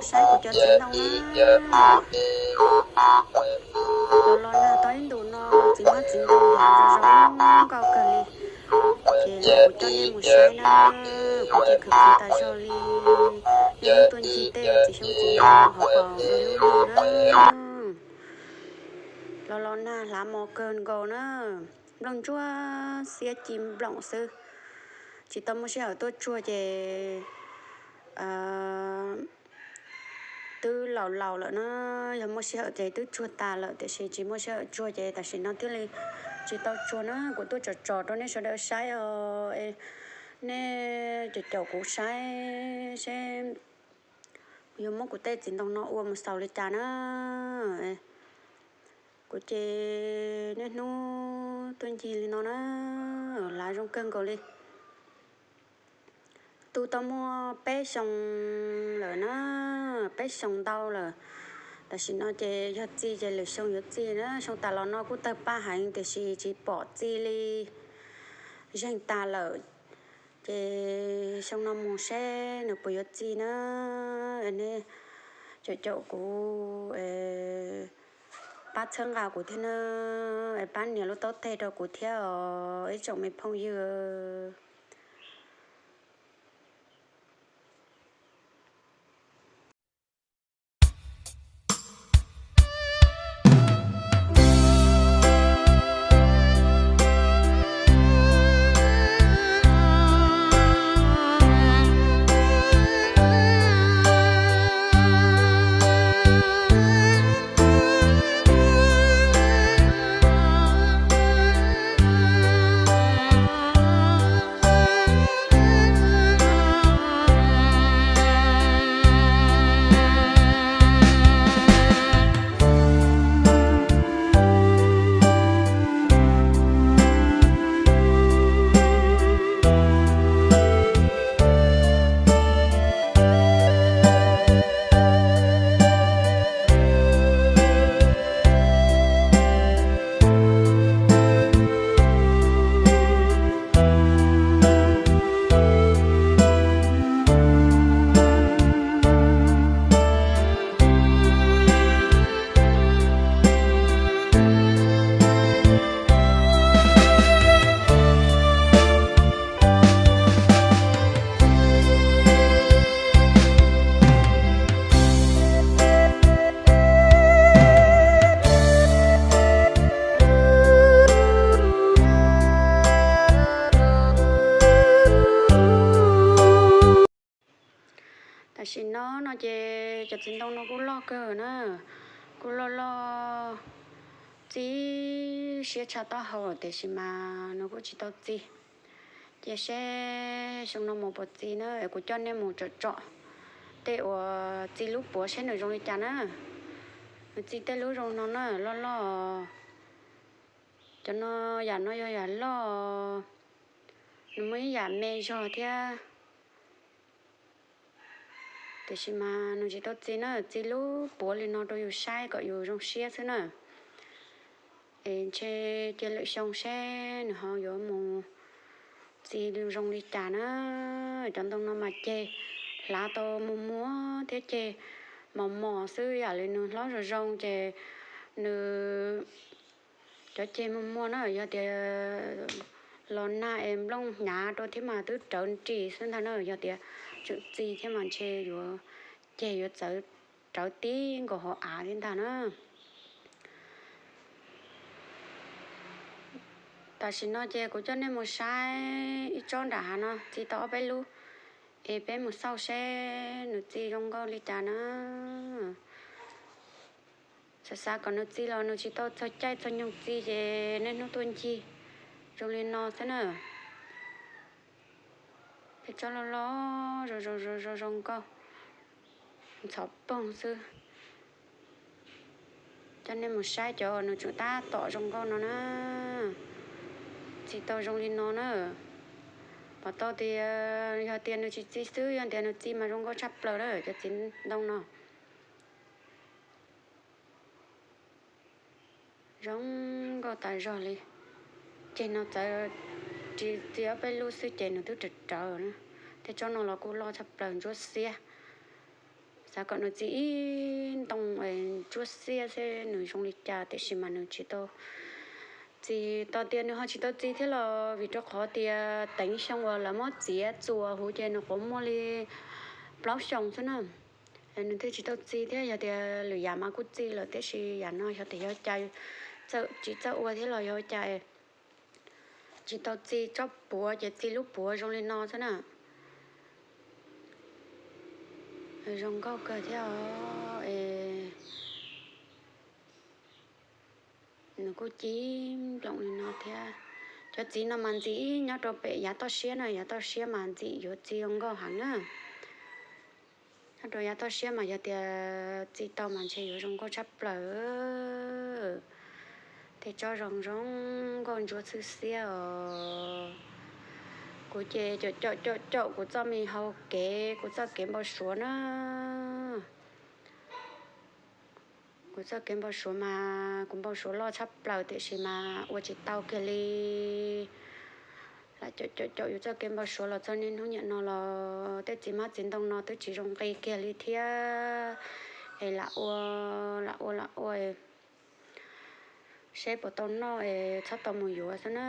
Saib kuv cov txiv ntoo na. Los los nag tau ib ntus no txiv hmab txiv ntoo hlav zoo zoo nkauj kawg li. Ces kuv coj nej mus saib na, kuv ces khwv khwv tas zog li. Nej hnub tuaj ncig tej txiv xyoob txiv ntoo hauv paus ua lub lug na. Los los nag hlav mos kawg nkaus na. Nplooj ntsuab xiab ci nploom xwb. Tsis tau muaj sij hawm tuaj tsuag ces twb laus laus lawm na. Yog muaj sij hawm ces twb tsuag tas lawm tiam sis tsis muaj sij hawm tsuag ces tam sim no thiaj li tsis tau tsuag na. Kuv tuaj tsom tsom rau nej sawv daws saib os. Nej caum caum kuv saib seb kuv yuav muab kuv tej txiv ntoo no ua mus xaus li cas na. Kuv ces niaj hnub tuaj ncig li no na, hlav zoo kawg nkaus li. Tu tau muaj peb xyoo lawm na, peb xyoo ntau lawm. Tam sim no ces yog txi ces lwm xyoo yuav txi na. Xyoo tas los no kuj tawg paj heev tiam sis tsis pom txi li, zeeg tas lawm. Ces xyoo no mus seb nws puas yuav txi na. Nej caum caum kuv, pab txhawb nqa kuv thiab na, pab nias lub taub teg rau kuv thiab os ib tsoom me phooj ywg. Tam sim no no ces cov txiv ntoo no kuj loj kawg na, kuj loj loj txi siab tshaj taub hau tiam sis mas nws kuj tsis tau txi. Cia seb xyoo no mus puas txi na, kuv coj nej mus tsom tsom tej uas txi lub puav seb nws zoo li cas na. Nws txi tej lub zoo no na, loj loj. Cov no, yam no yog yam loj, nws muaj ib yam me zog thiab. Tiam sis mas nws tsis tau txi na, txi lub puav li no rau yus saib kom yus zoo siab xwb na. Es ntshe cia lwm xyoo seb nws ho yuav mus txi zoo li cas na. Cov ntoo no mas ceg hlav tau muag muag thiab ceg mos mos xwb, yam li nws hlob zoo zoo ces nws cov ceg muag muag na, yog tias los nag es nplooj hnyav rau thiab mas twb rawv nrim xwb ntag na, yog tias tseem txi thiab mas ntshe yuav ceg yuav txawv rawv tib nkaus hauv av thiab ntag na. Tam sim no ces kuv coj nej mus saib ib tsob nram hav no txi tau ob peb lub, es peb mus xauj seb nws txi zoo nkauj li cas na. Xav xav kom nws txi los nws tsis tau txog caij txog nyoog txi ces niaj hnub tuaj ncig zoo li no xwb na. Peb tsob loj loj zoo zoo zoo zoo nkauj, ntxhov poog xwb. Coj nej mus saib cov uas nws tseem tab tom zoo nkauj no na. Txi tau zoo li no na. Pom tau tias yog tias nws tsis txi xwb, yog tias nws txi mas zoo nkauj tshaj plaws na cov txiv ntoo no. Zoo nkauj tas zog li. Ceg no txawv tsis txi ob peb lub xwb ces nws twb rawv rawv na. Tej tsob no los kuj loj tshaj plaws ntsuab xiab. Xav kom nws txi ib ntoo ntsuab xiab xwb nws zoo li cas tiam sis mas nws tsis tau txi. Tau tias nws ho tsis tau txi thiab los vim rau qhov tias teev xyoo uas lawv muab txiav txuas huv ces nws quav muaj li plaub xyoos xwb na. Nws thiaj tsis tau txi thiab, yog tias lwm yam mas kuj txi lawm tiam sis yam no yog tias yog cas txawj tsis txawj ua thiab los yog cas tsis tau txi tsob puav ces txi lub puav zoo li no xwb na. Zoo nkauj kawg thiab os. Nws kuj ci nploom li no thiab. Cov txiv no mas ntxim nyob rau pem yav toj siab na, yav toj siab mas ntxim yuav txi zoo nkauj heev na. Nyob rau yav toj siab mas yog tias txi tau mas ntshe yuav zoo nkauj tshaj plaws. Tej tsob zoo zoo nkauj ntsuab xwb xiab os. Kuv ces caum caum caum caum kuv txoj me hau kev, kuv txoj kev npau suav na. Kuv txoj kev npau suav mas kuv npau suav loj tshaj plaws tiam sis mas ua tsis tau kiag li. Lam caum caum caum yus txoj kev npau suav los txog niaj hnub niam no los tej txiv hmab txiv ntoo no twb tsis zoo nqi kiag li thiab. Es lam ua, lam ua lam ua seb puas tau noj es txhob tau mus yuav xwb na.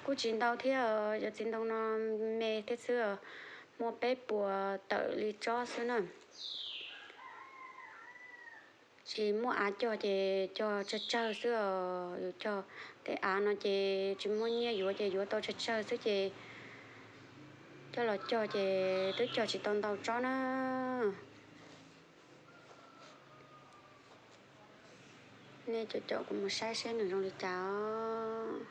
Kuj tsis ntau thiab, cov txiv ntoo no me thiab xwb, muaj peb puas tawm li tsob xwb na. Tsis muaj av cog ces cog tsawg tsawg xwb os. Yus cog tej av no ces tsis muaj nyiaj yuav ces yuav tau tsawg tsawg xwb ces coj los cog ces twb cog tsis tau ntau tsob na. Nej caum caum kuv mus saib seb nws zoo li cas os.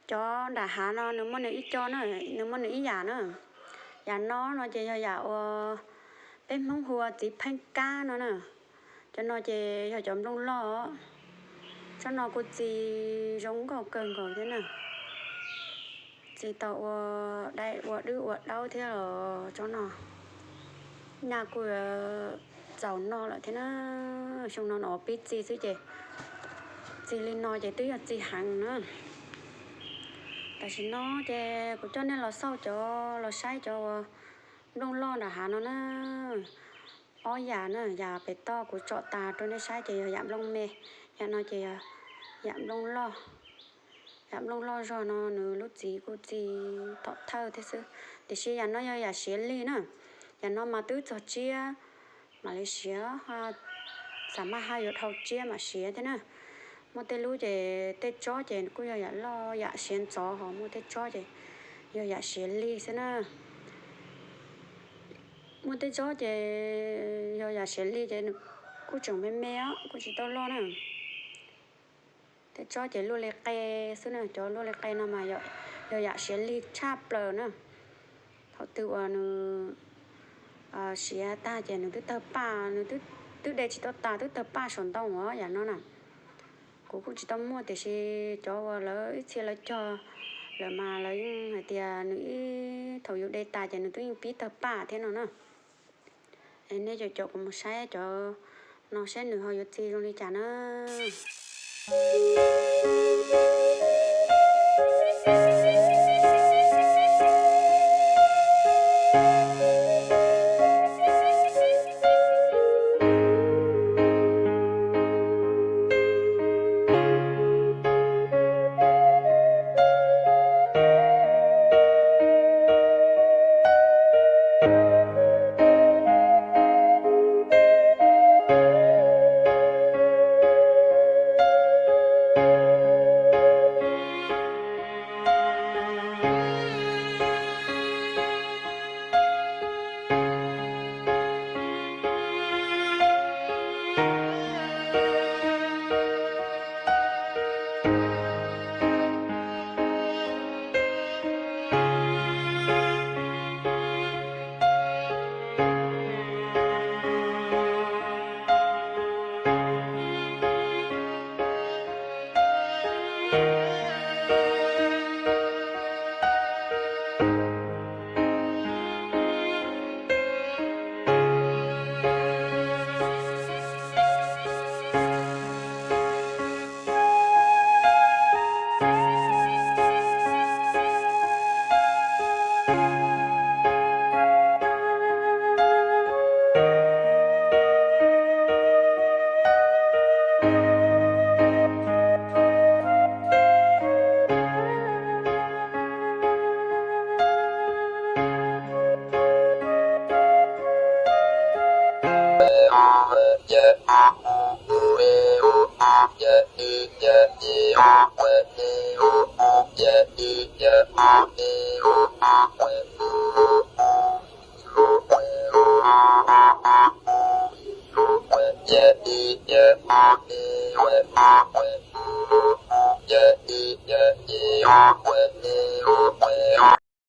Cov nram hav no nws muaj nws ib co na, nws muaj nws ib yam na. Yam no no ces yog yam uas peb Hmoob hu ua txiv pheeb kab no na. Cov no ces yog cov nplooj loj. Tsob no kuj txi zoo nkauj kawg nkaus thiab na. Txi tau ua dai ua dwb ua daub thiab los tsob no. Nyaj kuj txaus noj lawm thiab na. Xyoo no no pib txi xwb ces txi li no ces twb yog txi heev na. Tam sim no ces kuv coj nej los xauj cov, los saib cov uas nplooj loj nram hav no na. Ob yam na, yam pem toj kuv tsom tas rau nej saib ces yog yam nplooj me, yam no ces yog yam nplooj loj. Yam nplooj loj zog no nws lub txiv kuj txi thom thawj thiab xwb, tiam sis yam no yog yam siav lig na. Yam no mas twb txog tsiab mam li siav, xam maj haj yuav dhau tsiab mam siav thiab na. Muaj tej lub ces tej tsob ces kuj yog yam loj yam siav ntxov, ho muaj tej tsob ces yog yam siav lig xwb na. Muaj tej tsob ces yog yam siav lig ces nws kuj tseem me me os, kuj tsis tau loj na. Tej tsob ces luaj li qe xwb na, cov luaj li qe no mas yog yam siav lig tshaj plaws na. Thaum twg uas nws siav tag ces nws twb tawg paj, nws twb de tsis tau tas twb tawg paj saum ntoo os yam no na. Kuv kuj tsis tau muaj tiam sis cov uas lawv ib txhia lawv cog Lawv mas lawv yeej hais tias nws ib thaum yus de tas ces nws twb yeej pib tawg paj thiab no na. Es nej caum caum kuv mus saib cov no saib nws ho yuav txi zoo li cas na.